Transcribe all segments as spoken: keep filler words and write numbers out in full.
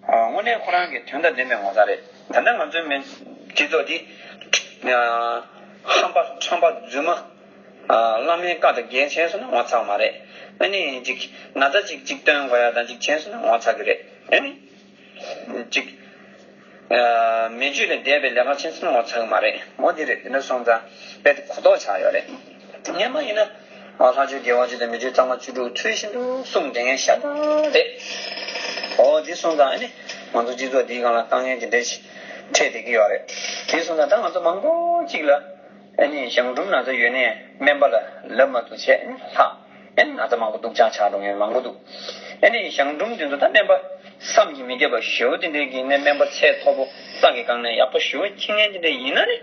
དངོས་གནས་ཁོ་རང་གི་དོན་དང་ལྡན་པའི་ངོ་མཚར་རེད། ད་ལྟ་ང་ཚོའི་མི་སྤྱི་ཚོགས་འདི་ཧམ་པ་ཁྲམ་པ་རྫུན་མ། བླ་མའི་བཀའ་དང་འགལ་བྱས་སོང་ན་ངོ་ཚ་མ་རེད། ཨ་ནི་ཅིག་ན་ཚ་ཅིག་ཅིག་སྟོན་དགོས་ཡ་དང་ཅིག་བྱས་སོང་ན་ངོ་ཚ་གི་རེད། ཨ་ནི་ཅིག་མི་རྒྱུད་ལས་འདས་པའི་ལས་ཀ་བྱས་སོང་ན་ངོ་ཚ་གི་མ་རེད། འོ་འདི་རེད། འདི་འདྲ་སོང་ཙང་དཔེ་དེ་གོ་རྟོགས་ཆགས་ཡོད་རེད། སྔན་མ་ཡིན་ན། ལྷ་ཆོས་དགེ་བ་བཅུ་དང་མི་ཆོས་གཙང་མ་བཅུ་དྲུག་ཚུལ་བཞིན་དུ་གསུངས་བསྡད་མཁན་ཤ་སྟག་རེད། འོ་འདི་སོང་ཙང་ཨ་ནི་ང་ཚོ་སྤྱི་ཚོགས་འདིའི་སྒང་ལ་དཀའ་ངལ་དེ་འདྲ་ཞིག་འཕྲད་བསྡད་ཀྱི་ཡོད་རེད། དེ་སོང་ཙང་ད་ང་ཚོ་མང་པོ་ཅིག་ལ་ཨ་ནི་གཞང་འབྲུམ་ན་ཚ་ཡོད་ནའི་སྨན་པ་ལ་ལབ་མ་ཐུབ་བྱས་ཨ་ནི་ལྷག་ཨ་ནི་ན་ཚ་མང་པོ་སྡུག་ཅག་ཆགས་འགྲོ་མཁན་མང་པོ་འདུག་ཨ་ནི་གཞང་འབྲུམ་དེ་ཚོ་ད་སྨན་པ་བསམ་གྱིས་མི་ཁྱབ་པ་ཞེ་པོ་དེ་འདྲའི་གི་ནས་སྨན་པ་ཚད་མཐོ་པོ་རྩ་གི་སྒང་ནས་ཡག་པོ་ཞེ་པོ་མཁྱེན་མཁན་དེ་འདྲ་ཡིན་ན་ནི་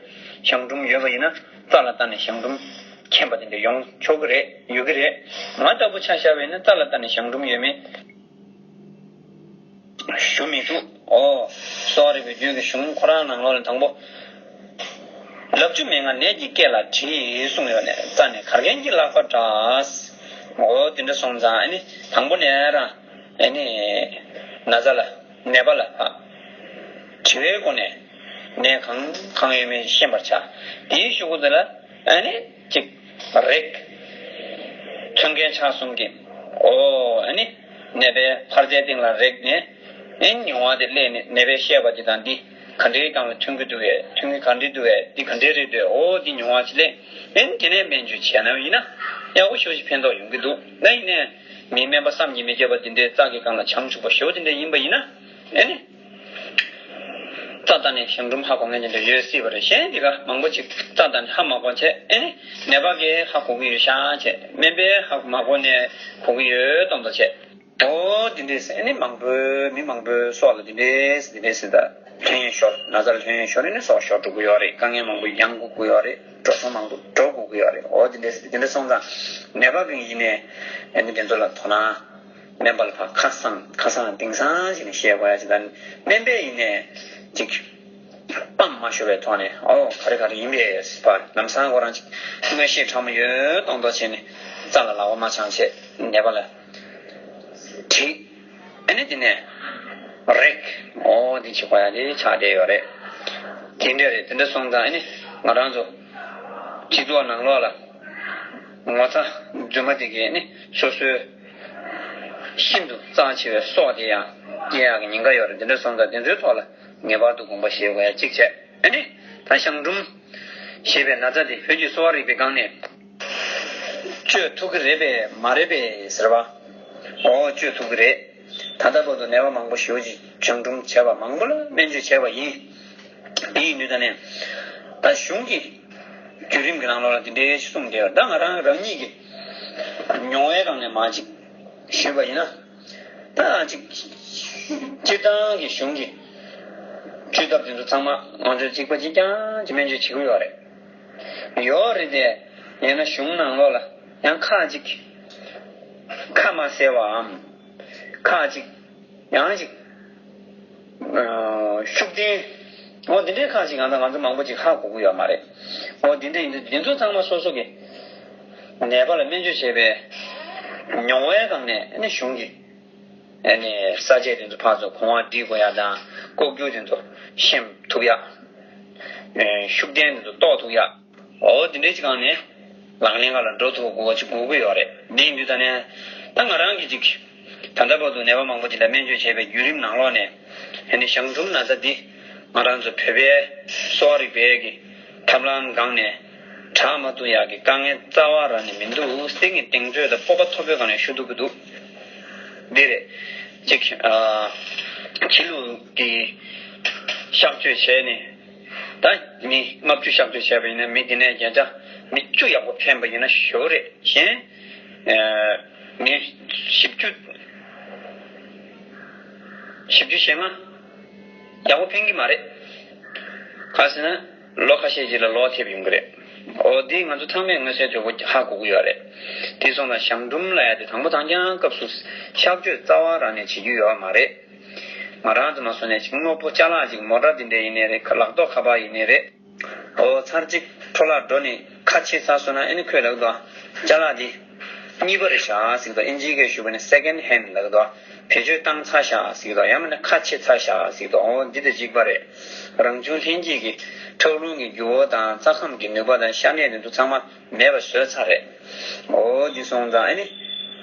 གཞང་འབྲུམ་ཡོད་པ་ཡིན་ན་རྩ་ལ་བལྟས་ནས་གཞང་འབྲུམ་མཁྱེན་པ་དེ་འདྲ་ཡོང་ཆོག་གི་རེད། ཡོད་ཀྱི་རེད། ང་ལྟ་བུ་ཆ་བཞག་པ་ཡིན་ན་རྩ་ལ་བལྟས་ནས་གཞང་འབྲུམ་ཡོད་མེད་ཞུ་མི་ཐུབ། ཨོ། གསོ་བ་རིག་པའི་རྒྱུད་ཀྱི་གཞུང་ཁོ་རང་ནང་ལོགས་ལ་དང་པོ། ལབ་རྒྱུ་མེད་ང་ནད་ཀྱི་སྐད་ལ་དྲིས་གསུངས་ཡོད་ནས་རྩ་ནས་གར་མཁན་གྱི་ལག་པ་འདྲ། ཨོ་དེ་འདྲ་སོང་ཙང་ཨ་ནི་དང་པོ་ནས་རང་ཨ་ནི་ན་ཚ་ལ་ནད་པ་ལ་དྲི་བའི་སྒོ་ནས་ནད་གང་གང་ཡོད་མེད་ཤེས་པར་བྱ། དེའི་གཞུག་གུ་དེ་ལ་ཨ་ནི་གཅིག་རེག་མཚོན་མཁན་ཕྱག་གསུམ་གྱིས། ཨོ་ཨ་ནི་ནད་པའི་ཕར་རྩའི་སྟེང་ལ་རེག་ནས་ཨེ་མྱོང་བ་དེ་སླེབས་ནས་ནད་པས་བཤད་པ་དེ་དང་འདི་ག་འདྲའི་སྒང་ལ་མཐུན་གྱི་འདུག་གས། མཐུན་གྱི་ག་འདྲ་འདུག་གས། འདི་ག་འདྲའི་རེད་འདུག་ཨོ་འདི་མྱོང་བ་ཅིག་སླེབས་ཨེ་དེ་ནས་སྨན་བཅོས་བྱས་ན་ཡིན་ན་ཡག་པོ་ཞེ་པོ་ཅིག་ཕན་ཐོགས་ཡོང་གི་འདུག་ད་ཡིན་ནའི་མིའི་སྨན་པ་བསམ་གྱིས་མི་ཁྱབ་པ་དེ་འདྲའི་རྩ་གི་སྒང་ལ་བྱང་ཆུབ་པ་ཞེ་པོ་དེ་འདྲ་ཡིན་པ་ཡིན་ན་ཨེ་ནི། རྩ་བལྟས་ནས་གཞང་འབྲུམ་ཧ་གོ་མཁན་དེ་འདྲ་ཡོད་སྲིད་པ་རེད། གཞན་དེ་ག་མང་པོ་ཅིག་རྩ་བལྟས་ནས་ཧ་མ་གོ་བྱས་ཨེ་ནི་ནད་པ་གིས་ཧ་གོ་གི་ཡོད་ཤག་བྱས་སྨན་པས་ཧ་མ་གོ་ནས་གོ་གི་ཡོད་མདོག་མདོག་བྱས། ཨོ་དེ་འདྲས་ཨེ་ནི་མང་པོའི་མི་མང་པོའི་སྲོག་ལ་དེ་འདྲས་དེ་འདྲས་ད་ལྷོད་ཡས་ཤོར། ན་ཚ་ལ་ལྷོད་ཡས་ཤོར་ཨེ་ནི་སྲོག་ཤོར་འགྲོ་གི་ཡོད་རེད། དཀའ་ངལ་མང་པོ་ཡོང་གི་ཡོད་རེད། འགྲོ་སོང་མང་པོ་འགྲོ་དགོས་ཀྱི་ཡོད་རེད། ཨོ་དེ་འདྲས་དེ་འདྲས་སོང་ཙང་ནད་པ་གིས་ཡིན་ནའི་ཨེ་ནི་དེ་ཚོ་ལ་དོ་སྣང་། སྨན་པ་ལ་ཕར་ཁ་སང་ཁ་སང་དེང་སང་ཞིག་ནས་བཤད་དགོས་ཡ་ཅིག་དང་སྨན་པས་ཡིན་ནའི་ཅིག་དཔའ་མ་ཤོར་བའི་ཐོག་ནས་ཨོ་ག་རེ་ག་རེ་ཡིན་པས་ཕར་ལམ་སང་ཁོ་རང་ཅིག་མངོན་ཤེས་ཕྲ་མོ་ཡོད་མདོག་མདོག་བྱས་ནས་རྩ་ལ་ལག་པ་མ་འཆང་བྱས་ནད་པ་ལ་དྲིས། ཨ་ནི་དེ་ནས་རེག་ཨོ་འདི་བྱེད་དགོས་ཡ་དེ་ཆགས་བསྡད་ཡོད་རེད། དེ་འདྲ་རེད། དེ་འདྲ་སོང་ཙང་ཨ་ནི་ང་རང་ཚོ་སྤྱི་ཚོགས་ནང་ལོགས་ལ། ངོ་ཚ་རྫུན་མ་དེ་གས་ནི་སོ་སོའི་ཤིན་ཏུ་རྩ་ཆེ་བའི་སྲོག་དེ་ཡང་སྐྱེལ་ཡག་གི་ཉེན་ཁ་ཡོད་རེད། དེ་འདྲ་སོང་ཙང་དེ་ཚོའི་ཐོག་ལ་ངེས་པར་དུ་དགོངས་པ་བཞེས་དགོས་ཡ་གཅིག་བྱས། ཨ་ནི་ད་གཞང་འབྲུམ་ཞེས་པའི་ན་ཚ་དེ་བོད་ཀྱི་གསོ་བ་རིག་པའི་སྒང་ནས་བཅོས་ཐུབ་ཀྱི་རེད་པས་མ་རེད་པས་ཟེར་བ། འོ་བཅོས་ཐུབ་ཀྱི་རེད། ད་ལྟ་བར་དུ་ནད་པ་མང་པོ་ཞེ་པོ་ཅིག་གཞང་འབྲུམ་བྱས་པ་མང་པོ་ལ་སྨན་བཅོས་བྱས་པ་ཡིན། དེ་ཡིན་དུས་ད་ནས་ད་གཞུང་གི་བརྒྱུད་རིམ་གྱི་ནང་ལོགས་ལ་འདི་འདྲའི་གསུངས་བསྡད་ཡོད། ད་ང་རང་རང་ཉིད་ཀྱི་མྱོང་བའི་སྒང་ནས་མར་ཅིག་ཞུས་པ་ཡིན་ན། ད་ཅིག་སྤྱིར་བཏང་གི་གཞུང་གི་བཅོས་ཐབས་དེ་ཚོ་ཚང་མ་ང་ཚོས་གཅིག་པ་གཅིག་རྐྱང་གི་སྨན་བཅོས་བྱེད་ཀྱི་ཡོད་རེད། ཡོད་རེད་དེ། ཡིན་ན་གཞུང་ནང་ལོགས་ལ་ཡང་ཁག་ཅིག་ཁ་མ་གསལ་བའམ། ཁག་ཅིག་ཡང་ཅིག་ཤུགས་ལྡན། འོ་འདི་འདྲའི་ཁག་ཅིག་ང་ཚོ་ང་ཚོ་མང་པོ་ཅིག་ཧ་གོ་གི་ཡོད་མ་རེད། འོ་འདི་འདྲ་ཡིན་དུས་འདི་ཚོ་ཚང་མ་སོ་སོ་གི་ནད་པ་ལ་སྨན་བཅོས་བྱས་པའི་མྱོང་བའི་སྒང་ནས་ནི་གཞུང་གི་ནི་ས་བཅད་དེ་ཚོ་ཕར་ཚུར་གོང་བ་སྒྲིལ་དགོས་ཡ་དང་ལྐོག་གྱུར་དེ་ཚོ་ཤེས་ཐུབ་ཡ། ཤུགས་ལྡན་དེ་ཚོ་རྟོགས་ཐུབ་ཡ། འོ་དེ་འདྲའི་ཅིག་སྒང་ནས་ལག་ལེན་ཁ་ལ་འགྲོ་ཐུབ་དགོས་པ་ཅིག་དགོས་ཀྱི་ཡོད་རེད། འདི་ཡིན་དུས་ད་ནས་ད་ང་རང་གིས་ཅིག་ད་ལྟ་བར་དུ་ནད་པ་མང་པོ་ཅིག་ལ་སྨན་བཅོས་བྱས་པའི་བརྒྱུད་རིམ་ནང་ལོགས་ནས་ཨ་ནི་གཞང་འབྲུམ་ན་ཚ་འདི་ང་རང་ཚོ་བོད་པའི་གསོ་བ་རིག་པའི་གི་ཐབས་ལམ་སྒང་ནས་དྲག་མ་ཐུབ་ཡག་གི་དཀའ་ངལ་རྩ་བ་རང་ནས་མི་འདུག་སེམས་ཀྱི་གདེང་ཚོད་དང་སྤོབས་པ་མཐོ་པོའི་སྒང་ནས་ཞུ་ཐུབ་ཀྱི་འདུག་འདི་རེད། ཅིག་ཨ་ཕྱི་ལུགས་ཀྱི་གཤག་བཅོས་བྱས་ནས་ད་མི་ལྔ་བཅུ་གཤག་བཅོས་བྱས་པ་ཡིན་ན་མི་དེ་ནས་བརྒྱ་ཆ་མི་བཅུ་ཡག་པོ་ཕན་པ་ཡིན་ན་ཞོ་རེད། གཞན་ཨ་མི་བཞི་བཅུ་བཞི་བཅུ་ཞེ་ལྔ་ཡག་པོ་ཕན་གྱི་མ་རེད། ག་ཟེར་ན་ལོ་ཁ་ཤས་ཅིག་ལ་ལོག་ཐེབས་ཡོང་གི་རེད། འོ་འདི་ང་ཚོ་ཚང་མས་མངོན་གསལ་དོད་པོ་ཧ་གོ་གི་ཡོད་རེད། དེ་སོང་ཙང་གཞང་འབྲུམ་ལབ་ཡ་དེ་དང་པོ་དང་རྐྱང་སྐབས་སུ་གཤག་བཅོས་རྩ་བ་རང་ནས་བྱེད་རྒྱུ་ཡོད་མ་རེད། ང་རང་ཚོ་མ་སོང་ནས་ཅིག་དངོས་པོ་ཅ་ལག་ཅིག་མོ་ཊ་འདི་འདྲ་ཡིན་ནའི་རེད། ལག་ཐོགས་ཁ་པར་ཡིན་ནའི་རེད། འོ་ཚར་གཅིག་འཕྲོ་བརླག་འགྲོ་ནས་ཁ་ཕྱེ་ཚར་སོང་ན་ཨེ་ནི་ཁོས་ལབ་དོ། ཅ་ལག་འདི་ གཉིས་པ་རེད་བཞག་ཟེར་གི་འདུག་ཨིན་ཇིའི་སྐད་ཞུ་བ་ནི་second hand ལབ་གི་འདུག་བེད་སྤྱོད་བཏང་ཚར་བཞག་ཟེར་གི་འདུག་ཡང་མིན་ན་ཁ་ཕྱེ་ཚར་བཞག་ཟེར་གི་འདུག་འོ་འདི་དང་གཅིག་པ་རེད། རང་བྱུང་ལྷན་སྐྱེས་ཀྱི་ཁྲག་རླུང་གི་རྒྱུ་བ་དང་རྩ་ཁམས་ཀྱི་ནུས་པ་དང་ཤ་གནད་དེ་ཚོ་ཚང་མ་མེད་པ་བཟོས་ཚར་རེད། འོ་འདི་སོང་ཙང་ཨ་ནི་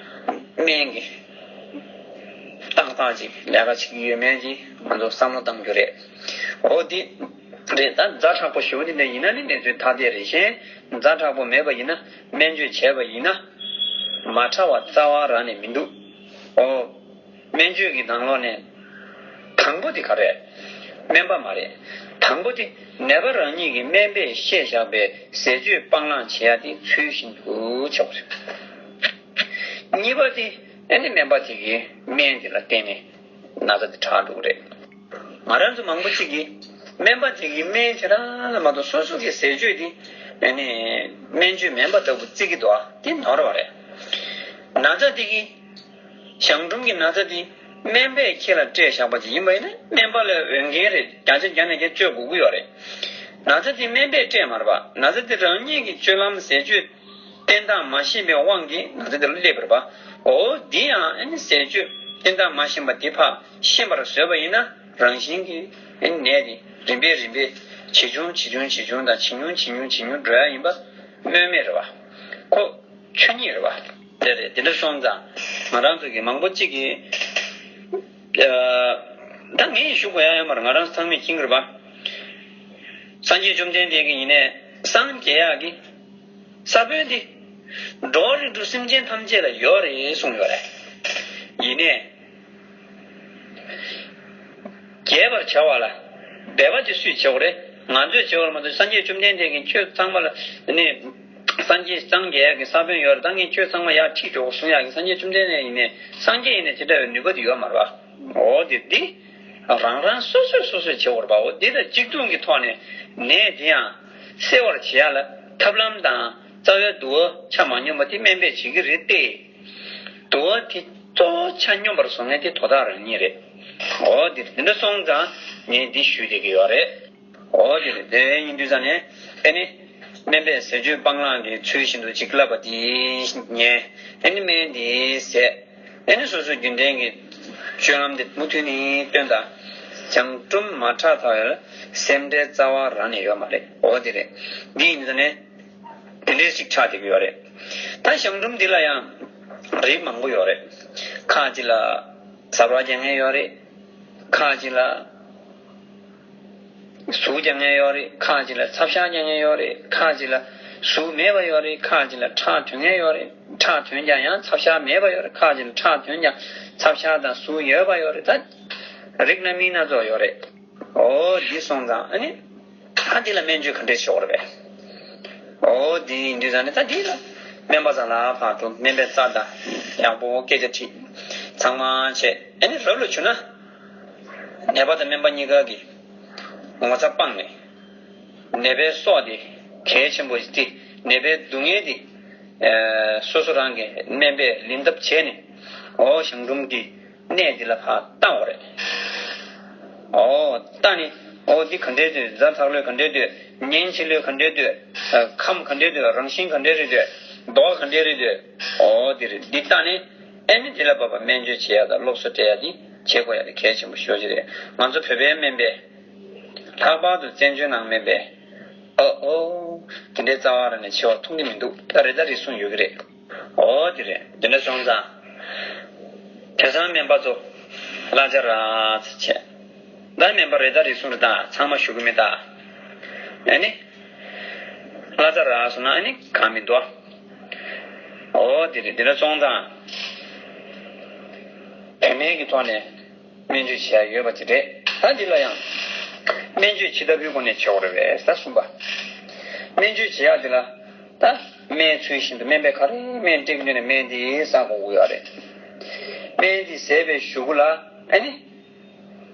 སྨན་གྱི་ཏག་ཏག་ཅིག་ལས་ཀ་བྱེད་ཀྱི་ཡོད་མེད་ཀྱི་ང་ཚོ་བསམ་བློ་གཏང་རྒྱུ་རེད། འོ་འདི་རེད། ད་ཛ་དྲག་པོ་ཞེ་པོ་འདི་འདྲ་ཡིན་ན་ནི་གནས་ཚུལ་ཐ་དད་རེད། གཞན་ཛ་དྲག་པོ་མེད་པ་ཡིན་ན་སྨན་བཅོས་བྱས་པ་ཡིན་ན་མ་ཕྲ་བ་རྩ་བ་རང་ནས་མི་འདུག་འོ། སྨན་བཅོས་ཀྱི་ནང་ལོགས་ནས་དང་པོ་དེ་ག་རེད། སྨན་པ་མ་རེད། དང་པོ་དེ་ནད་པ་རང་ཉིད་ཀྱིས་སྨན་པས་བཤད་བཞག་པའི་ཟས་སྤྱོད་སྤང་བླང་བྱེད་ཡ་དེ་ཚུལ་བཞིན་དུ་བྱེད་དགོས་རེད། གཉིས་པ་དེ་ཨ་ནི་སྨན་པ་དེ་གིས་སྨན་དེ་ལ་བརྟེན་ནས་ན་ཚ་དེ་དྲག་འགྲོ་གི་རེད། ང་རང་ཚོ་མང་པོ་ཅིག་གིས་སྨན་པ་དེ་གིས་སྨན་དེ་རང་ལ་མ་གཏོགས་སོ་སོ་གི་ཟས་སྤྱོད་དེ་ཨ་ནི་སྨན་བཅོས་མིན་པ་ལྟ་བུ་བརྩི་གི་འདུག་ཨ། དེ་ནོར་བ་རེད། ན་ཚ་དེ་གིས། གཞང་འབྲུམ་གྱི་ན་ཚ་དེ་སྨན་པས་ཁྱེད་ལ་སྤྲད་བཞག་པ་ཅིག་ཡིན་པ་ཡིན་ན་སྨན་པ་ལ་འོས་འགན་རེད། བརྒྱ་ཆ་བརྒྱ་ནས་བརྒྱ་བཅོལ་དགོས་ཀྱི་ཡོད་རེད། ན་ཚ་དེ་སྨན་པས་སྤྲད་མ་རེད་པ། ན་ཚ་དེ་རང་ཉིད་ཀྱི་སྤྱོད་ལམ་ཟས་སྤྱོད་བསྟེན་སྟངས་མ་ཤེས་པའི་དབང་གིས་ན་ཚ་དེ་ལ་སླེབས་པ་རེད་པ། འོ་འདི་ཡང་ཨ་ནི་ཟས་སྤྱོད་བསྟེན་སྟངས་མ་ཤེས་པ་དེ་ཕར་ཤེས་པར་བཟོས་པ་ཡིན་ན་རང་བཞིན་གྱིས་ཨ་ནི་ནད་དེ་རིམ་པས་རིམ་པས་ཇེ་ཆུང་ཇེ་ཆུང་ཇེ་ཆུང་དང་ཇེ་ཉུང་ཇེ་ཉུང་ཇེ་ཉུང་འགྲོ་ཡ་ཡིན་པ་སྨོས་མེད་རེད་པ། ཁོ། ཆོས་ཉིད་རེད་པ། དེ་རེད། དེ་འདྲ་སོང་ཙང་ང་རང་ཚོ་གི་མང་པོ་གཅིག་གིས་ཨ། ད་ངས་ཞུ་དགོས་ཡ་ཡོད་མ་རེད། ང་རང་ཚང་མས་མཁྱེན་གྱི་རེད་པ། སངས་རྒྱས་བཅོམ་ལྡན་འདས་ཀྱིས་ཡིན་ནའི་སངས་རྒྱས་ཡག་གི་ས་བོན་དེ་འགྲོ་བ་རིགས་དྲུག་སེམས་ཅན་ཐམས་ཅད་ལ་ཡོད་རེད་གསུངས་ཡོད་རེད། ཡིན་ནའི། རྒྱས་པར་བྱ་བ་ལ་འབད་པ་དེ་སུས་བྱེད་དགོས་རེད། ང་ཚོས་བྱེད་དགོས་རེད་མ་གཏོགས་སངས་རྒྱས་བཅོམ་ལྡན་འདས་ཀྱིས་ཁྱོད་ཚང་མ་ལ་ནི་སངས་རྒྱས་སངས་རྒྱས་ཀྱི་ས་བོན་ཡོད་རེད། ད་ངས་ཁྱོད་ཚང་མ་ཡར་ཁྲིད་འགྲོ་གསུང་ཡག་གི་སངས་རྒྱས་བཅོམ་ལྡན་འདས་ཡིན་ནའི་སངས་རྒྱས་ཡིན་ནའི་དེ་འདྲ་བའི་ནུས་པ་དེ་ཡོད་མ་རེད་པ། འོ་དེ་འདི་རང་རང་སོ་སོས་སོ་སོས་བྱེད་དགོས་རེད་པ། འོ་འདི་དང་གཅིག་མཚུངས་ཀྱི་ཐོག་ནས་ནད་དེ་ཡང་སེལ་བར་བྱེད་ཡག་ལ་ཐབས་ལམ་དང་རྩ་བའི་དུ་བ་ཆ་མ་སྙོམས་པ་དེ་སྨན་པས་བྱེད་ཀྱི་རེད་དེ། དུ་བ་དེ་གཙོ་བོ་ཆ་སྙོམས་པར་བཟོ་མཁན་དེ་དོ་བདག་རང་ཉིད་རེད། འོ་དེ་རེད། དེ་འདྲ་སོང་ཙང་ངས་འདི་ཞུས་བསྡད་ཀྱི་ཡོད་རེད། འོ་དེ་རེད། དེ་ཡིན་དུས་ཙང་ནས་ཨེ་ནི་སྨན་པས་ཟས་སྤྱོད་སྤང་བླང་གི་ཚུལ་བཞིན་དུ་ཅིག་བསླབ་པ་དེ་ཉན། ཨེ་ནི་སྨན་དེ་ཟས། ཨེ་ནི་སོ་སོའི་རྒྱུན་ལྡན་གྱི་སྤྱོད་ལམ་དེ་མུ་མཐུད་ནས་སྟོན་དང་། གཞང་འབྲུམ་མ་ཁྲག་ཐལ་བའི་སེམས་ཁྲལ་རྩ་བ་རང་ནས་ཡོད་མ་རེད། འོ་དེ་རེད། འདི་ཡིན་དུས་ཙང་ནས། དེ་འདྲའི་ཞིག་ཆགས་བསྡད་ཀྱི་ཡོད་རེད། ད་གཞང་འབྲུམ་འདི་ལ་ཡང་རིགས་མང་པོ་ཡོད་རེད། ཁག་ཅིག་ལ་གཟར་བ་རྒྱག་མཁན་ཡོད་རེད། ཁག་ཅིག་ལ་ཟུག་རྒྱག་མཁན་ཡོད་རེད། ཁག་ཅིག་ལ་ཚབ་ཤ་རྒྱག་མཁན་ཡོད་རེད། ཁག་ཅིག་ལ་ཟུག་མེད་པ་ཡོད་རེད། ཁག་ཅིག་ལ་ཁྲག་ཐོན་མཁན་ཡོད་རེད། ཁྲག་ཐོན་ཀྱང་ཡང་ཚབ་ཤ་མེད་པ་ཡོད་རེད། ཁག་ཅིག་ལ་ཁྲག་ཐོན་ཀྱང་ཚབ་ཤ་དང་ཟུག་ཡོད་པ་ཡོད་རེད། ད་རིགས་སྣ་མིན་སྣ་ཚོགས་ཡོད་རེད། འོ་འདི་སོང་ཙང་ཨ་ནི། ད་འདི་ལ་སྨན་བཅོས་ག་འདྲས་བྱེད་དགོས་རེད་པས། འོ་འདི་ཡིན་དུས་ཙང་ནི་ད་འདི་ལ་སྨན་པ་ཚང་ལ་ཕར་འགྲོ། སྨན་པའི་རྩ་དང་ཡག་པོ་སྐད་ཆ་དྲིས། ཚང་མ་བྱས། ཨ་ནི་རབ་ལ་བྱུང་ན། ནད་པ་དང་སྨན་པ་གཉིས་ཀ་གི་ངོ་ཚ་སྤངས་ནས། ནད་པའི་སྲོག་དེ་གལ་ཆེན་པོ་ཞིག་སྟེ། ནད་པའི་སྡུག་བསྔལ་དེ་སོ་སོ་རང་གི་སྨན་པས་ལན་འདེབས་བྱས་ནས། འོ་གཞང་འབྲུམ་གྱི་གནས་འདི་ལ་ཕར་བཏང་བ་རེད། འོ་བཏང་ནས། འོ་འདི་ག་འདྲས་འདོད། ཛ་དྲག་ལོས་ག་འདྲས་འདོད། གཉན་ཆེ་ལོས་ག་འདྲས་འདོད། ཁམས་ག་འདྲས་འདོད། རང་བཞིན་ག་འདྲས་རེད་འདོད། མདོག་ག་འདྲས་རེད་འདོད། འོ་འདི་རེད། འདི་བཏང་ནས་ཨ་ནི་འདི་ལ་བབ་པ་སྨན་བཅོས་བྱེད་ཡ་དང་སློབ་གསོ་སྤྲད་ཡ་འདི་བྱེད་དགོས་ཡ་དེ་གལ་ཆེན་པོ་ཤོས་ཅིག་རེད། ང་ཚོ་བོད་པའི་སྨན་པས། ལྷག་པར་དུ་བཙན་བྱོལ་ནང་སྨན་པས། ཨ་ཨོ། དེ་འདྲའི་རྩ་བ་རང་ནས་བྱེད་པར་མཐོང་གི་མི་འདུག་ད་རེ་ད་རེ་གསུངས་ཡོད་ཀྱི་རེད། འོ་དེ་རེད། དེ་འདྲ་སོང་ཙང་། དེང་སང་སྨན་པ་ཚོ་གླ་ཆ་རག་ཚ་བྱས། ད་སྨན་པ་རེ་ད་རེ་གསུངས་རེད། ད་ཚང་མ་ཞུ་གི་མེད་ད། ཨ་ནི། གླ་ཆ་རག་སོང་ན་ཨ་ནི་གང་མི་འདུག་འོ་དེ་རེད། དེ་འདྲ་སོང་ཙང་། བུད་མེད་ཀྱི་ཐོག་ནས། སྨན་བཅོས་བྱེད་ཡ་ཡོད་པ་ཅིག་རེད། ད་འདི་ལ་ཡང་སྨན་བཅོས་ཇི་ལྟ་བུའི་སྒོ་ནས་བྱེད་དགོས་རེད་པས། ད་གསུམ་པ། སྨན་བཅོས་བྱེད་ཡ་འདི་ལ་ད་སྨན་ཚུལ་བཞིན་དུ་སྨན་པས་ག་རེ་སྨན་སྤྲད་ཀྱི་འདུག་ནས་སྨན་འདི་ཟ་དགོས་ཀྱི་ཡོད་རེད། སྨན་འདི་ཟས་པའི་གཞུག་གུ་ལ་ཨ་ནི་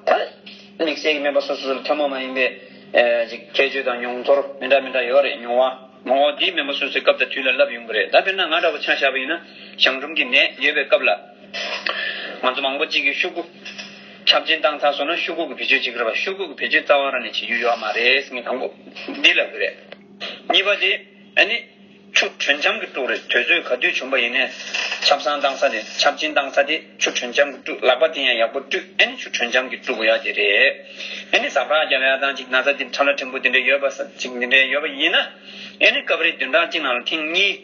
ད་དམིགས་བསལ་གྱི་སྨན་པ་སོ་སོ་སོ་ལ་ཐུན་མོང་མ་ཡིན་པའི་ཨ་ཅིག་ཁྱད་ཆོས་དང་མྱོང་ཚོར་མི་འདྲ་མི་འདྲ་ཡོད་རེད། མྱོང་བ། ངོ་བོ་འདིའི་སྨན་པ་སོ་སོའི་སྐབས་དང་དུས་ལ་བསླབས་ཡོང་གི་རེད། ད་དཔེར་ན་ང་འདྲ་བོ་ཆ་བཞག་པ་ཡིན་ན་གཞང་འབྲུམ་གྱི་ནད་ཡོད་པའི་སྐབས་ལ། ང་ཚོ་མང་པོ་གཅིག་གིས་ཤོག་གུ་ཆབ་ཆེན་བཏང་ཚར་སོང་ན་ཤོག་གུ་གི་བེད་སྤྱོད་བྱེད་ཀྱི་རེད་པ། ཤོག་གུ་གི་བེད་སྤྱོད་རྩ་བ་རང་ནས་བྱེད་རྒྱུ་ཡོད་མ་རེད་ཟེར་མཁན་དང་པོ་འདི་ལབ་ཀྱི་རེད། གཉིས་པ་དེ་ཨ་ནི་ ཆུ་དྲོན་འཇམ་གྱིས་བཀྲུ་རེད། དུས་ཚོད་ག་དུས་བྱུང་པ་ཡིན་ནའི་ཆབ་གསང་བཏང་ས་དེ་ཆབ་ཆེན་བཏང་ས་དེ་ཆུ་དྲོན་འཇམ་གྱིས་བཀྲུ། ལག་པ་དེ་ཡང་ཡག་པོ་བཀྲུས། ཨ་ནི་ཆུ་དྲོན་འཇམ་གྱིས་བཀྲུ་དགོས་ཡ་དེ་རེད། ཨ་ནི་ཟ་འཕྲུག་རྒྱབ་ཡ་དང་ཅིག་ན་ཚ་དེ་ཁྲ་ལ་ཕྲན་བུ་དེ་འདྲ་ཡོད་པ་ས་ཅིག་འདི་འདྲ་ཡོད་པ་ཡིན་ན། ཨ་ནི་སྐབས་རེ་བདུན་ཕྲག་གཅིག་ནང་ལ་ཐེངས་གཉིས་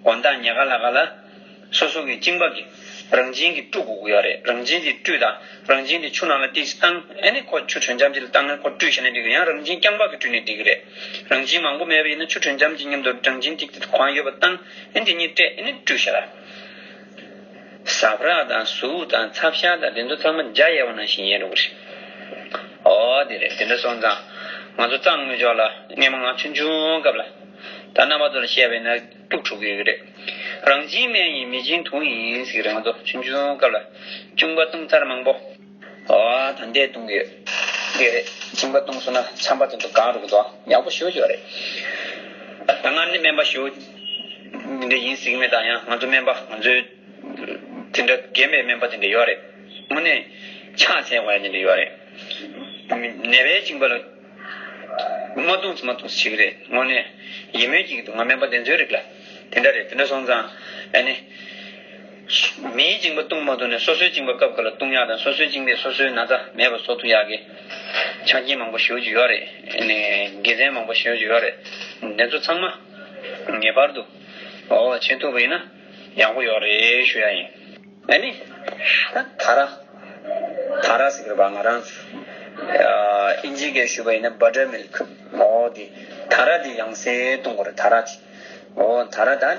དགོང་དག་ཉལ་ཁ་ལ་ཁ་ལ་སོ་སོ་གི་གཅིན་པ་གི་རང་བཞིན་གྱིས་བཀྲུ་དགོས་ཀྱི་ཡོད་རེད། རང་བཞིན་གྱིས་བཀྲུས་དང་རང་བཞིན་དེ་ཆུ་ནང་ལ་ཏིག་བཏང་། ཨ་ནི་ཁོ་ཆུ་དྲོན་འཇམ་ཅིག་ལ་བཏང་ན་ཁོ་བཀྲུས་བྱས་ན་འགྲིག་གི་རེད། ཡང་རང་བཞིན་རྐྱང་པ་གིས་བཀྲུས་ན་འགྲིག་གི་རེད། རང་བཞིན་མང་པོ་མེད་པ་ཡིན་ན་ཆུ་དྲོན་འཇམ་ཅིག་མཉམ་དུ་རང་བཞིན་ཏིག་ཏིག་གང་ཡོད་པ་བཏང་། ཨ་ནི་དེ་གཉིས་སྤྲད། ཨ་ནི་བཀྲུས་བྱས་ལ། ཟ་འཕྲུག་དང་ཟུག་དང་ཚབ་ཤ་དང་དེ་ཚོ་ཚང་མ་འཇའ་ཡལ་བ་ནང་བཞིན་ཡལ་འགྲོ་གི་རེད། ཨོ་དེ་རེད། དེ་འདྲ་སོང་ཙང་ང་ཚོ་གཙང་མི་ཆོག་ལ་སྔས་མ་ང་ཆུང་ཆུང་སྐབས་ལ་ད་རྣམ་པ་ཚོ་ལ་བཤད་པ་ཡིན་ན་སྐྱུག་བྲོ་གི་ཡོད་ཀྱི་རེད། རང་བཞིན་སྨན་ཡིན་མི་བཞིན་དུག་ཡིན་ཟེར་གི་རེད། ང་ཚོ་ཆུང་ཆུང་སྐབས་ལ་གཅིན་པ་བཏུང་ཚར་མང་པོ། ཨོ་ད་འདས་བཏུང་གི་ཡོད་ཀྱི་རེད། གཅིན་པ་བཏུང་སོང་ན་ཆམ་པ་དེ་ཚོ་གང་རུ་གི་འདུག་ཡག་པོ་ཞེ་པོ་ཅིག་ཡོད་རེད། ད་ང་ནི་སྨན་པ་ཞེ་པོ་འདི་འདྲ་ཡིན་ཟེར་གི་མེད། ད་ཡང་ང་ཚོ་སྨན་པ་ང་ཚོའི་དེ་འདྲ་རྒན་པའི་སྨན་པ་དེ་འདྲ་ཡོད་རེད། དངོས་གནས་ཕྱག་འཚལ་དགོས་ཡ་དེ་འདྲ་ཡོད་རེད། ནད་པའི་གཅིན་པ་ལ་མ་བཏུང་ཙམ་མ་བཏུང་ཙམ་བྱེད་ཀྱི་རེད། དངོས་གནས་ཡིད་སྨོན་སྐྱེ་གི་འདུག་ང་སྨན་པ་དེ་ཚོའི་རིགས་ལ་དེ་འདྲ་རེད། དེ་འདྲ་སོང་ཙང་ཨ་ནི་མིའི་གཅིན་པ་བཏུང་མ་ཐུབ་ནས་སོ་སོའི་གཅིན་པ་སྐབས་འགའ་ལ་བཏུང་ཡག་དང་སོ་སོའི་གཅིན་པས་སོ་སོའི་ན་ཚ་མེད་པ་བཟོ་ཐུབ་ཡག་གི་ཆ་རྐྱེན་མང་པོ་ཞེ་པོ་ཅིག་ཡོད་རེད། ཨ་ནི་དགེ་མཚན་མང་པོ་ཞེ་པོ་ཅིག་ཡོད་རེད། འདི་ཚོ་ཚང་མ་ངེས་པར་དུ་འོ་བྱེད་ཐུབ་པ་ཡིན་ན་ཡག་པོ་ཡོད་རེད་ཞུ་ཡ་ཡིན། ཨ་ནི། ད་དར། དར་ཟེར་གི་རེད་པ། ང་རང་ཚོ། ཨ། ཨིན་ཇི་སྐད་ཞུ་བ་ཡིན་ན་butter milk། འོ་དེ། དར་དེ་ཡང་སེ་བཏུང་དགོས་རེད། དར་དེ། འོ་དར་ད།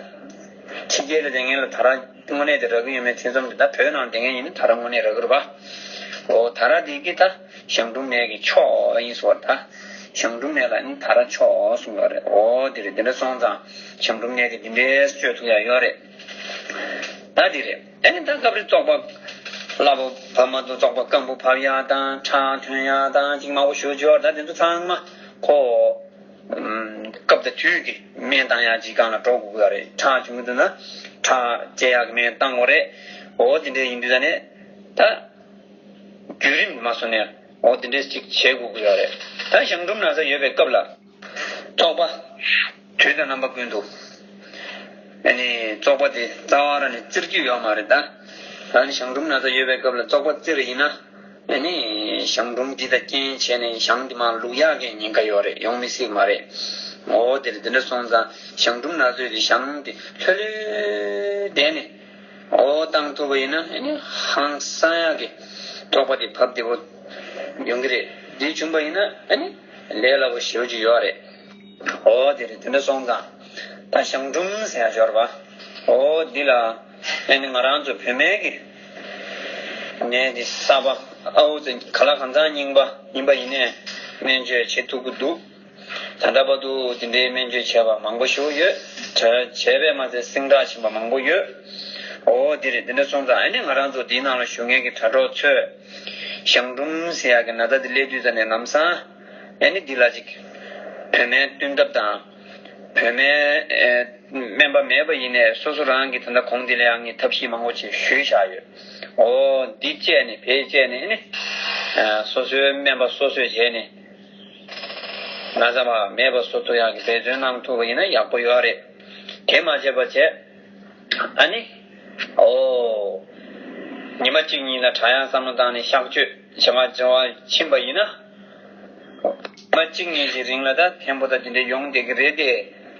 ཕྱི་རྒྱལ་ལ་བསྡད་མཁན་ལ་དར་དངོས་གནས་དེ་རག་གི་ཡོད་མེད་ཐེ་ཚོམ་རེད། ད་བོད་ནང་བསྡད་མཁན་ཡིན་ན་དར་དངོས་གནས་རག་གི་རེད་པ། འོ་དར་དེ་གི་ད་གཞང་འབྲུམ་ནད་ཀྱི་མཆོག་ཡིན་ཟེར་བ་རེད། ད་གཞང་འབྲུམ་ནད་ལ་ནི་དར་མཆོག་གསུངས་པ་རེད། འོ་དེ་རེད། དེ་འདྲ་སོང་ཙང་གཞང་འབྲུམ་ནད་དེ་འདི་འདྲས་བཅོས་ཐུབ་ཡ་ཡོད་རེད། ད་དེ་རེད། ཨ་ནི་ད་སྐབས་རེ་བཙོག་པ་སླ་པོ་བབས་མ་ཐུབ། བཙོག་པ་སྐམ་པོ་བབས་ཡག་དང་ཁྲག་ཐོན་ཡག་དང་ཅིག་མང་པོ་ཞེ་པོ་ཅིག་ཡོད་རེད། ད་དེ་ཚོ་ཚང་མ་ཁོ་སྐབས་དང་དུས་ཀྱི་སྨན་བཏང་ཡག་ཅིག་སྒང་ལ་འགྲོ་དགོས་ཀྱི་ཡོད་རེད། ཁྲག་བྱུང་གི་འདུག་ན་ཁྲག་བཅད་ཡག་གི་སྨན་བཏང་དགོས་རེད། འོ་དེ་འདྲ་ཡིན་དུས་ད་ནས་ད་བརྒྱུད་རིམ་མ་སོང་ནས་འོ་དེ་འདྲ་ཅིག་བྱེད་དགོས་ཀྱི་ཡོད་རེད། ད་གཞང་འབྲུམ་ན་ཚ་ཡོད་པའི་སྐབས་ལ། བཙོག་པ། དུས་དང་རྣམ་པ་ཀུན་ཏུ། ཨ་ནི་བཙོག་པ་དེ་རྩ་བ་རང་ནས་བཙིར་རྒྱུ་ཡོད་མ་རེད་ད། ཨ་ནི་གཞང་འབྲུམ་ན་ཚ་ཡོད་པའི་སྐབས་ལ་བཙོག་པ་བཙིར་ཡིན་ན། ཨ་ནི་གཞང་འབྲུམ་འདི་དང་རྐྱེན་བྱས་ནས་གཞང་འདི་མར་ལུག་ཡག་གི་ཉེན་ཁ་ཡོད་རེད། ཡོང་མི་སྲིད་མ་རེད། འོ་དེ་རེད། དེ་འདྲ་སོང་ཙང་གཞང་འབྲུམ་ན་ཚོས་དེ་གཞང་འདི་ལྷོད་ལྷོད་བསྡད་ནས། འོ་བཏང་ཐུབ་པ་ཡིན་ན་ཨ་ནི་ཧང་སང་ཡག་གི་བཙོག་པ་དེ་བབས་བདེ་པོ་ཡོང་གི་རེད། འདི་བྱུང་པ་ཡིན་ན་ཨ་ནི་ལས་སླ་པོ་ཞེ་པོ་ཅིག་ཡོད་རེད། འོ་དེ་རེད། དེ་འདྲ་སོང་ཙང་ད་གཞང་འབྲུམ་ཟེར་ཡག་ཡོད་རེད་པ། འོ་འདི་ལ་ཨ་ནི་ང་རང་ཚོ་བོད་སྨན་གྱི་ནད་འདི་གསར་པ་ཨའུ་ཙི་ག་ལ་གང་འཚམ་རྙིང་པ་ཡིན་པ་ཡིན་ནའི་སྨན་བཅོས་བྱེད་ཐུབ་ཀྱི་འདུག་ད་ལྟ་བར་དུ་དེ་འདྲའི་སྨན་བཅོས་བྱས་པ་མང་པོ་ཞིག་ཡོད། བྱས་བྱས་པས་མ་ཚད་སྲིང་དྲག་ཕྱིན་པ་མང་པོ་ཡོད། འོ་དེ་རེད། དེ་འདྲ་སོང་ཙང་ཨ་ནི་ང་རང་ཚོ་འདིའི་ནང་ལ་བཞུགས་མཁན་གྱི་དྲ་གྲོགས་ཚོས་གཞང་འབྲུམ་ཟེར་ཡག་གི་ན་ཚ་འདི་སླེབས་དུས་ཙམ་ནས་ལམ་སང་ཨ་ནི་འདི་ལ་ཅིག་བོད་སྨན་བསྟུན་ཐབས་དང་། བོད་སྨན་ཨེ་སྨན་པ་མེད་པ་ཡིན་ནའི་སོ་སོ་རང་གིས་ད་ལྟ་གོང་དེ་ལ་ཡང་ངས་ཐབས་ཤེས་མང་པོ་ཅིག་ཞུས་བཞག་ཡོད། འོ་འདི་སྤྱད་ནས་བེད་སྤྱད་ནས་ཨ་ནི་ཨ་སོ་སོའི་སྨན་པ་སོ་སོས་བྱས་ནས། ན་ཚ་མ་མེད་པ་བཟོ་ཐུབ་ཡག་གི་འབད་བརྩོན་གནང་ཐུབ་པ་ཡིན་ན་ཡག་པོ་ཡོད་རེད། དེ་མ་བྱས་པ་བྱས། ཨ་ནི། ཨོ། ཉི་མ་གཅིག་གཉིས་ལ་དྲག་ཡག་བསམ་བློ་བཏང་ནས་གཤག་བཅོས་བྱེད་པ་བྱེད་པ་ཕྱིན་པ་ཡིན་ན། ཉི་མ་གཅིག་གཉིས་ཀྱི་རིང་ལ་ད་ཐེན་པོ་ད་དེ་འདྲ་ཡོང་བསྡད་ཀྱི་རེད་དེ།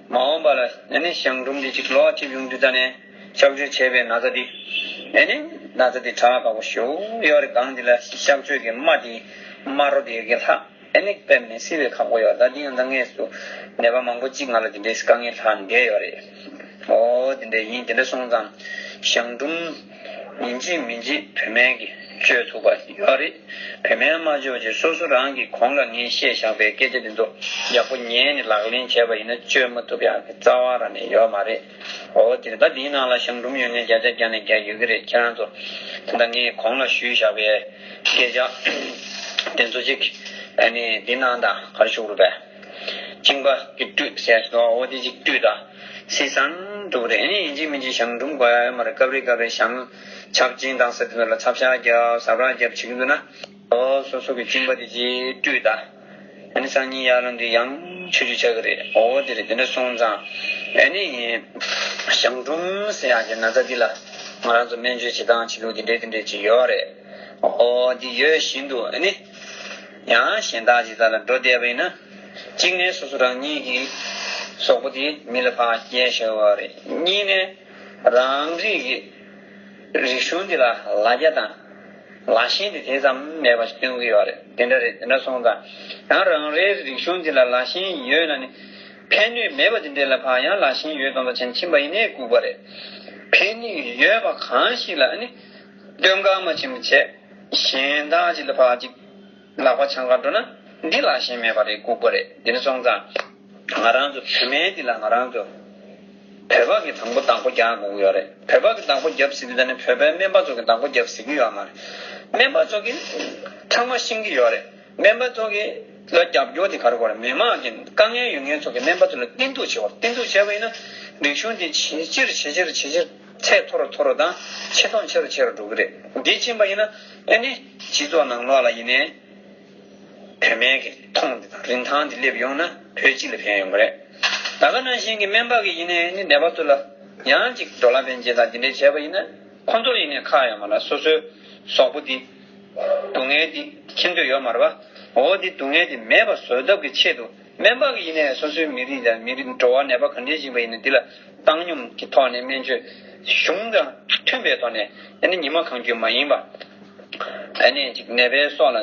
མ་འོངས་པ་ལ་ཨ་ནི་གཞང་འབྲུམ་འདི་གཅིག་ལོག་ཅིག་ཡོང་དུས་ད་ནས་གཤག་བཅོས་བྱས་པའི་ན་ཚ་འདི། ཨ་ནི་ན་ཚ་འདི་དྲག་ཁག་པོ་ཞེ་པོ་ཡོད་རེད། སྒང་འདི་ལ་གཤག་བཅོས་ཀྱི་རྨ་འདི་རྨ་རོ་འདི་གི་ལྷག་ཨ་ནི་དཔེ་མི་སྲིད་པའི་ཁག་པོ་ཡོད། ད་འདི་ཡང་ད་ངས་སུ་ནད་པ་མང་པོ་གཅིག་ང་ལ་འདི་འདྲའི་དཀའ་ངལ་ལྷག་བསྡད་ཡོད་རེད། ཨོ་འདི་འདྲ་ཡིན། འདི་འདྲ་སོང་ཙང་གཞང་འབྲུམ་ཡིན་གཅིག་མིན་གཅིག་བོད་སྨན་གྱིས་བཅོས་ཐུབ་པ་ཡོད་རེད། བོད་སྨན་མ་བཅོས་ཀྱི་སོ་སོ་རང་གི་གོང་ལ་ངས་བཤད་བཞག་པའི་སྐད་ཆ་འདི་ཚོ་ཡག་པོ་ཉན་ནས་ལག་ལེན་བྱས་པ་ཡིན་ན་བཅོས་མ་ཐུབ་ཡག་གི་རྩ་བ་རང་ནས་ཡོད་མ་རེད། ཨོ་དེ་ད་འདིའི་ནང་ལ་གཞང་འབྲུམ་ཡོད་མཁན་བརྒྱ་ཆ་བརྒྱ་ནས་བརྒྱ་ཡོད་ཀྱི་རེད། ཁྱེད་རང་ཚོ་ད་ལྟ་ངས་གོང་ལ་ཞུས་བཞག་པའི་སྐད་ཆ་དེ་ཚོ་ཅིག་ཨ་ནི་འདི་ནང་དང་གར་ཞུགས་རུ་བས་གཅིན་པ་གི་བཀྲུས་ཟེར་སོང་། ཨོ་དེ་ཅིག་བཀྲུས་དང་སི་སང་འགྲོ་གི་རེད། ཨ་ནི་ཡིན་གཅིག་མིན་གཅིག་གཞང་འབྲུམ་དགོས་ཡ་མ་རེད། སྐབས་རེ་སྐབས་རེ་གཞང་ཆབ་ཆེན་བཏང་ས་དེ་ཚོ་ལ་ཚབ་ཤ་རྒྱབ་ཟ་འཕྲུག་རྒྱབ་བྱེད་ཀྱི་འདུག་ན། ཨོ་སོ་སོ་གི་གཅིན་པ་དེ་ཅིག་བཀྲུས་དང་ ཨ་ནི་སང་ཉིན་ཡར་ལངས་དུས་ཡང་ཆུ་ཆུ་ཆགས་ཀྱི་རེད། འོ་དེ་རེད། དེ་འདྲ་སོང་ཙང་ཨ་ནི་གཞང་འབྲུམ་ཟེར་ཡག་གི་ན་ཚ་འདི་ལ་ང་རང་ཚོ་སྨན་བཅོས་བྱེད་སྟངས་བྱེད་ལུགས་དེ་འདྲའི་དེ་འདྲའི་ཅིག་ཡོད་རེད། འོ་དེ་ཡོད་བཞིན་དུ་ཨ་ནི་ཡང་གཞན་དག་ཅིག་ས་ལ་འགྲོ་བསྡད་པ་ཡིན་ན། གཅིག་ནས་སོ་སོ་རང་ཉིད་ཀྱི་གཟུགས་པོ་དེ་མི་ལ་ཕར་སྐྱེལ་བཞག་པ་རེད། གཉིས་ནས་རང་རིགས་ཀྱི་རིག་གཞུང་འདི་ལ་ལ་རྒྱ་དང་ལ་ཞེན་དེ་དེ་ཙམ་མེད་པ་ཞིག་སྟོན་གྱི་ཡོད་རེད། དེ་འདྲ་རེད། དེ་འདྲ་སོང་ཙང་ཡང་རང་རེའི་རིག་གཞུང་འདི་ལ་ལ་ཞེན་ཡོད་ན་ནི་ཕན་ནུས་མེད་པ་དེ་འདྲ་ལ་ཕར་ཡང་ལ་ཞེན་ཡོད་མཁན་པ་ཅན་ཕྱིན་པ་ཡིན་ནའི་ལྐུགས་པ་རེད། ཕན་ནུས་ཡོད་པ་གང་ཞིག་ལ་ནི་སྟོན་གང་མ་ཕྱིན་པ་བྱས། གཞན་དག་ཅིག་ལ་ཕར་ཅིག་ལག་པ་འཆང་ག་འགྲོ་ན་འདི་ལ་ཞེན་མེད་པ་རེད། ལྐུགས་པ་རེད། དེ་འདྲ་སོང་ཙང་ང་རང་ཚོ་བོད་སྨན་འདི་ལ་ང་རང་ཚོ་བོད་པ་གི་དང་པོ་བདག་པོ་རྒྱག་དགོས་ཀྱི་ཡོད་རེད། བོད་པ་གི་བདག་པོ་རྒྱབ་ཟེར་དུས་ད་ནི་བོད་པའི་སྨན་པ་ཚོ་གི་བདག་པོ་རྒྱབ་ཟེར་གྱི་ཡོད་མ་རེད། སྨན་པ་ཚོ་གི་ཚང་མ་ཤེས་ཀྱི་ཡོད་རེད། སྨན་པ་ཚོ་གི་ལ་རྒྱབ་སྐྱོར་དེ་ག་རེ་དགོས་རེད། མི་མང་གི་དཀའ་ངལ་ཡོད་མཁན་ཚོ་གི་སྨན་པ་ཚོ་ལ་བསྟེན་གཏུག་བྱེད་པ། བསྟེན་གཏུག་བྱས་པ་ཡིན་ན་རིག་གཞུང་དེ་ཇེ་ཆེར་ཇེ་ཆེར་ཇེ་ཆེར་ཚད་མཐོ་རུ་མཐོ་རུ་དང་ཆེ་མཐོང་ཆེ་རུ་ཆེ་རུ་འགྲོ་གི་རེད། འདི་ཕྱིན་པ་ཡིན་ན་ཨ་ནི་སྤྱི་ཚོགས་ནང་ལོགས་ལ་ཡིན་ནའི་བོད་སྨན་གྱི་མཐོང་འདི་དང་རིན་ཐང་འདི་སླེབས་ཡོང་ན་བོད་སྤྱི་ལ་ཕན་ཡོང་གི་རེད། ད་ག་ནང་བཞིན་གྱི་སྨན་པ་གི་ཡིན་ནའི་ཨ་ནི་ནད་པ་ཚོ་ལ་ཡང་ཅིག་འགྲོ་ལ་ཕན་ཆེད་དང་འདི་འདྲའི་བྱས་པ་ཡིན་ན་ཁོང་ཚོ་ལ་ཡིན་ནའི་ཁག་ཡོད་མ་རེད། སོ་སོའི་གཟུགས་པོ་འདི་སྡུག་བསྔལ་འདི་མཁྱེན་འདོད་ཡོད་མ་རེད་པ། འོ་འདི་སྡུག་བསྔལ་འདི་མེད་པ་བཟོ་ཐབས་ཀྱི་ཆེད་དུ། སྨན་པ་གི་ཡིན་ནའི་སོ་སོའི་མི་རིགས་དང་མི་རིགས་འགྲོ་བ་ནད་པ་ག་འདྲས་ཡིན་པ་ཡིན་ནའི་འདི་ལ་བཏང་སྙོམས་ཀྱི་ཐོག་ནས་སྨན་བཅོས་གཞུང་དང་མཐུན་པའི་ཐོག་ནས་ཨ་ནི་ཉི་མ་གང་འཁྱོལ་མ་ཡིན་པ། ཨ་ནི་ཅིག་ནད་པའི་སྲོག་ལ་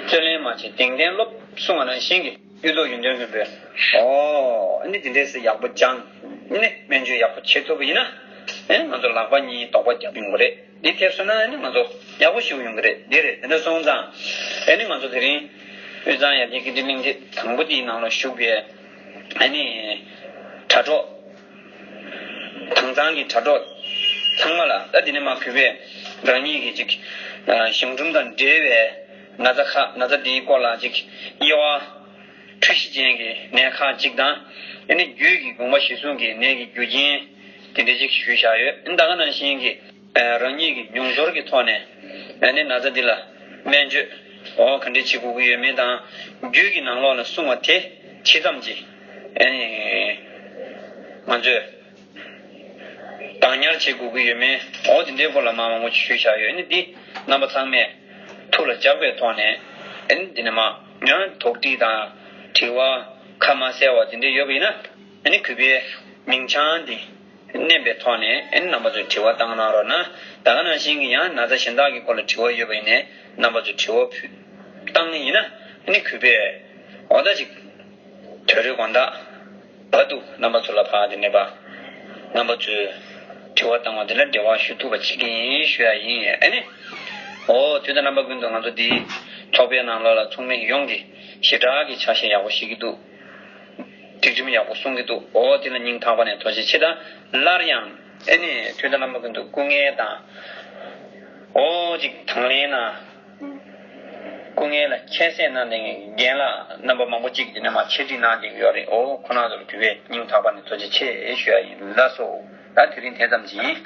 རྩོད་ལེན་མ་བྱེད། གདེང་ལྡན་སློབ་གསུང་བ་ནང་བཞིན་གྱི་གཡུ་ཐོག་ཡོན་ཏན་མགོན་པོས་ཨོ་ཨ་ནི་འདི་འདྲས་སེ་ཡག་པོ་སྦྱངས། ཨ་ནི་སྨན་བཅོས་ཡག་པོ་བྱེད་ཐུབ་པ་ཡིན་ན་ཨ་ནི་ང་ཚོ་ལག་པ་གཉིས་རྡོག་པ་རྒྱབ་ཡོང་གི་རེད། འདི་ཐེབས་སོང་ན་ཨ་ནི་ང་ཚོ་ཡག་པོ་ཞིག་ཡོང་གི་རེད། འདི་རེད། དེ་འདྲ་སོང་ཙང་ཨ་ནི་ང་ཚོ་དེ་རིང་དབུས་གཙང་ཡར་རྒྱས་ཀྱི་གླིང་ཕྲན་དང་པོ་འདིའི་ནང་ལ་ཞུགས་པའི་ཨ་ནི་དྲ་གྲོགས། དྭངས་གཙང་གི་དྲ་གྲོགས་ཚང་མ་ལ་ད་འདི་ནས་མར་གུས་པས་རང་ཉིད་ཀྱི་ཅིག་གཞང་འབྲུམ་དང་འབྲེལ་བའི་ན་ཚ་ཁག་ན་ཚ་འདིའི་སྐོར་ལ་ཅིག་དབྱེ་བ་འཁྲུལ་གཞི་ཅན་གྱི་ནད་ཁག་ཅིག་དང་ཨ་ནི་རྒྱུད་ཀྱི་དགོངས་པ་གཞིར་བཟུང་གི་ནད་ཀྱི་རྒྱུ་རྐྱེན་དེ་འདྲ་ཅིག་ཞུས་བཞག་ཡོད། ད་ག་ནང་བཞིན་གྱི་རང་ཉིད་ཀྱི་མྱོང་ཚོར་གྱི་ཐོག་ནས་ཨ་ནི་ན་ཚ་འདི་ལ་སྨན་བཅོས་འོ་ག་འདྲས་བྱེད་དགོས་ཀྱི་ཡོད་མེད་དང་རྒྱུད་ཀྱི་ནང་ལོགས་ལ་གསུངས་པ་དེ་ཇི་ཙམ་གྱིས་ཨ་ནི་ང་ཚོས་བདག་ཉར་བྱེད་དགོས་ཀྱི་ཡོད་མེད་འོ་དེ་འདྲའི་སྐོར་ལ་མང་མང་པོ་ཞུས་བཞག་ཡོད། ཨ་ནི་འདི་རྣམ་པ་ཚང་མས་ཐུགས་ལ་འཇགས་པའི་ཐོག་ནས་ཨ་ནི་འདི་ནས་མར་ཡང་དོགས་འདྲི་དང་དྲི་བ་ཁ་མ་གསལ་བ་དེ་འདྲ་ཡོད་པ་ཡིན་ན་ཨ་ནི་གུས་པའི་མིང་བྱང་འདི་མནན་པའི་ཐོག་ནས་ཨ་ནི་རྣམ་པ་ཚོས་དྲི་བ་བཏང་གནང་རོགས་གནང་། ད་ག་ནང་བཞིན་གྱི་ཡང་ན་ཚ་གཞན་དག་གི་སྐོར་ལ་དྲི་བ་ཡོད་པ་ཡིན་ནའི་རྣམ་པ་ཚོས་དྲི་བ་ཕུལ་བཏང་ཡིན་ན་ཨ་ནི་གུས་པས་འོ་ད་ཅིག་དོ་རུང་དགོང་དག་བར་དུ་རྣམ་པ་ཚོ་ལ་ཕར་དེ་ནས་པ་རྣམ་པ་ཚོས་དྲི་བ་བཏང་བ་དེ་ལ་འབྲེལ་བ་ཞུ་ཐུབ་པ་བྱེད་ཀྱི་ཡིན་ཞུ་ཡ་ཡིན། ཨ་ནི་འོ་དུས་དང་རྣམ་པ་ཀུན་ཏུ་ང་ཚོ་འདིའི་ཚོགས་པའི་ནང་ལོགས་ལ་ཚོགས་མི་ཡོངས་ཀྱིས་ཞེ་དྲག་གི་ཆ་ཤས་ཡག་པོ་ཤེས་ཀྱི་འདུག་སྒྲིག་ཁྲིམས་ཡག་པོ་སྲུང་གི་འདུག་འོ་དེ་ལ་སྙིང་ཐག་པ་ནས་ཐུགས་རྗེ་ཆེ་དང་། སླར་ཡང་ཨེ་ནི་དུས་དང་རྣམ་པ་ཀུན་ཏུ་སྐུ་ངལ་དང་། འོ་ཅིག་དང་ལེན་ན། སྐུ་ངལ་ལ་ཁྱད་བསད་གནང་མཁན་རྒན་ལགས་རྣམ་པ་མང་པོ་ཅིག་འདི་ནས་མར་ཆེད་ཁྲིད་གནང་བསྡད་ཀྱི་ཡོད་རེད། འོ་ཁོ་རང་ཚོར་གུས་པས་སྙིང་ཐག་པ་ནས་ཐུགས་རྗེ་ཆེ་ཞུ་ཡ་ཡིན། ལགས་སོ། ད་དེ་རིང་དེ་ཙམ་གྱིས།